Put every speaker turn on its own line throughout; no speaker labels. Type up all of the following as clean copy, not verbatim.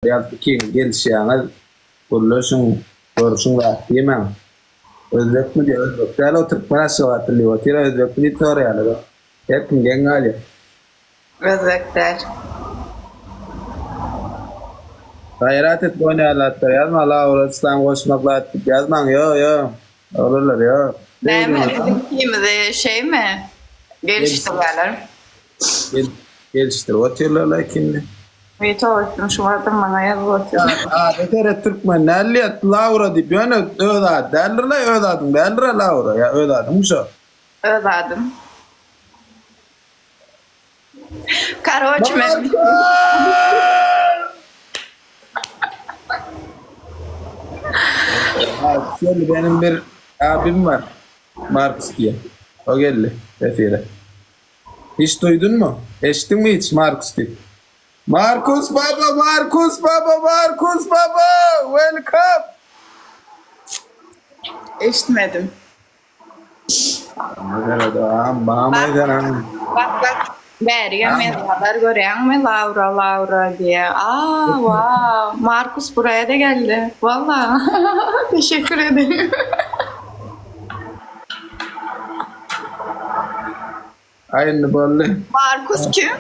Ýazyp ikiňiz gelişýäňiz, gürleşiň, görüşiň zat diýmäň. Özbekmi diýýär, özbek däl o türkmen Aşgabatly diýip otyr, özbekmi diýip soraýarlar. Her kim geň galýar.
Özbek däl.
Gaýrat edip oýnaýan zatlar ýazma, Laura Yslam goşmak zat diýip ýazmaň, ýo ýo. Oglanlar ýo.
Näme biziň ikimizi şeými gelişdirýärler.
Gelişdirip otyrlar-la ikini.
Weto etdim şu adam maňa ýazyp otyr.
Ada seret türkmen däl diýýär Laura diýip ýöne öz ady däldir-la öz adyň däldir-a Laura ýa öz adyňmy şo?
Öz adym. Karoç men.
Şeýle benim bir abim bar Markus diýen. O geldi efire. Hiç duýdunmy? Eşitdiňmi hiç Markus diýip? Markus baba Markus baba Markus baba welcome.
Eşitmedim. Bak bak bärigem ýazýarlar görýäňmi Laura Laura diýe. Aa wow Markus buraya-da geldi. Walla teşekkür ederim.
Aý indi boldy.
Markus kim?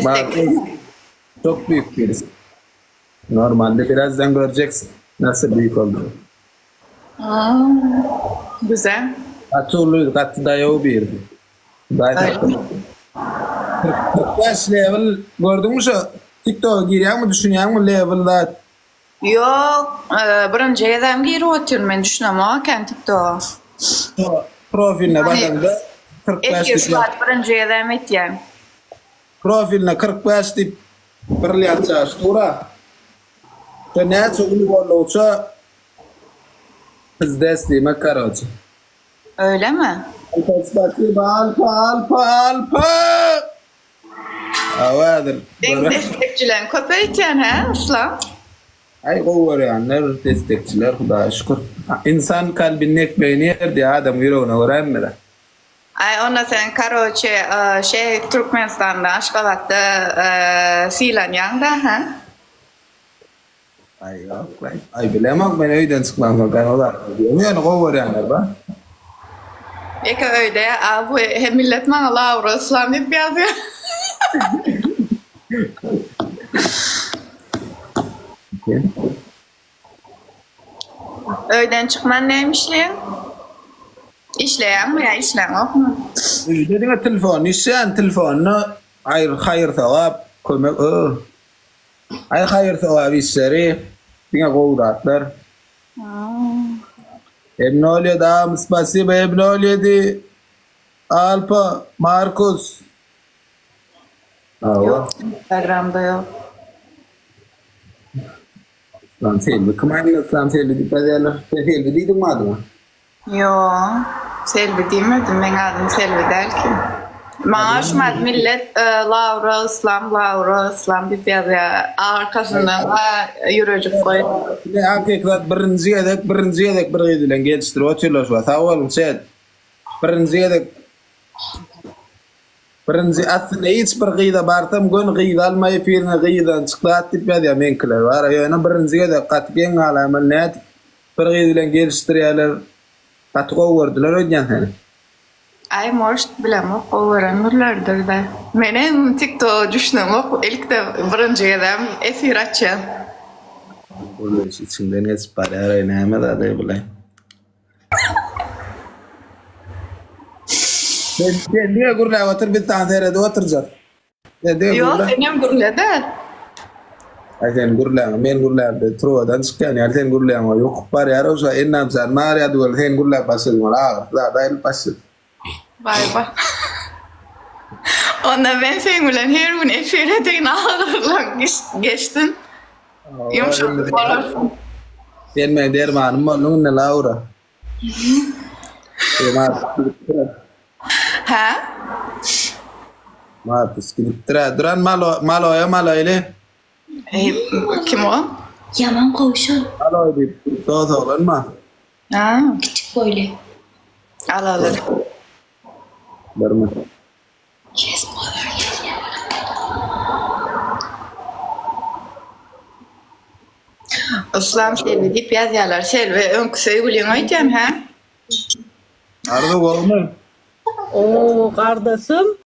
Markus çok büyük birisi. Normalde birazdan göreceksin nasıl büyük olduğunu.
Güzel.
Gaty uly, gaty daýaw birdi. Hudaý saklasyn. 45 level gördüňmi şo TikToka girýäňmi düşünýäňmi level zat.
Ýok, birinji gezegim girip otyryn men düşünemok eken TikToka.
Şo profiline basaňda 45
Efir şu wagt birinji gezegim etýän.
Profiline 45 diýip brilliant çaş dur-a. Şo näçe uly boldugyça pizdes diýmek karoçe.
Öýlemi?
Alpa spasiba alpa alpa alpa. Hawa häzir.
Seň destekçileň köp öýtýän hä Yslam?
Aý gowy görýänler destekçiler Hudaýa şükür. Ynsan kalbinde ekmegini ýer diýýär adamyň ýüregine görä hemmeler.
Aý onda sen karoçe şeý Türkmenistanda Aşgabatda sylanýaňda hä?
Aý ýok laý. Aý bilemok men öýden çykmamsoň kän o zatlar diýen ýöne gowy görýänler bar.
Ýeke öýde a bu he millet maňa Laura Yslam diýip ýazýar. Öýden çykman näme işleýäň? Işleýäňmi ýa işläňokmy?
Öýde diňe telefon işleýän telefonda aýr haýyr sogap kömek ö. Aý haýyr sogap işleri diňe gowy zatlar. Ebnolýa dam spasiba Ebnolýedi Alpa Markus.
Ýok instagramda ýok.
Yslam Selbi kim aýdýar Yslam Selbi diýip ýazýarlar. Sen Selbi diýdiňmi adyňa?
Ýo, Selbi diýmedim, meň adym Selbi däl ki. Maňa şumat millet Laura Yslam, Laura Yslam diýip ýazýar. Arkasyndan ýürejik goýup.
Ine hakykat birinji gezek birinji gezek bir gyz bilen gelişdirip otyrlar şu wagt. Sag boluň chat. Birinji gezek birinji aslynda hiç bir gyza barsam göni gyz alma efiriňe gyzdan çyk zat diýip ýazýar meňkiler bara ýöne birinji gezek gaty geň galaýman nädip Bir gyz bilen gelişdirýärler. Gaty gowy gördüler öýdýän seni.
Aý может bilemok gowy görendirlerdirde. Menem tiktoga düşünemok ilkde birinji gezem efir açýan.
Gürleýiş içiňden geçip barýaraý näme zadaý bulaý. Sen sen diňe gürläp otur biz saňa seredip oturjak.
Ýok, senem gürle-de.
Aý sen gürläňe, men gürlämde trubadan çykýan ýaly sen gürläňe ýokup barýar oşa ennam jan barýady weli sen gürläp başladyň ol agyrysy zat aýrylyp başlady.
Baý-ba. Onda men seň bilen her gün efir edeýin agyrylaň geçsin. Ýumşadyp bolarsyň.
Sen meň dermanym bolduň indi Laura.
Hä?
Markus gidipdir-ä. Duran malo, maloýa maloýly.
Eý, kim o?
Ýaman gowy şol.
Maloý diýip, dos oglanma.
Ha.
Kiçik boýly.
Al al.
Birmi?
Yes, mother.
Yslam Selbi diýip ýazýarlar. Selbi öňki söýgüliň öýdýän hä?
Arzuw gowmy?
Oo gardaşym.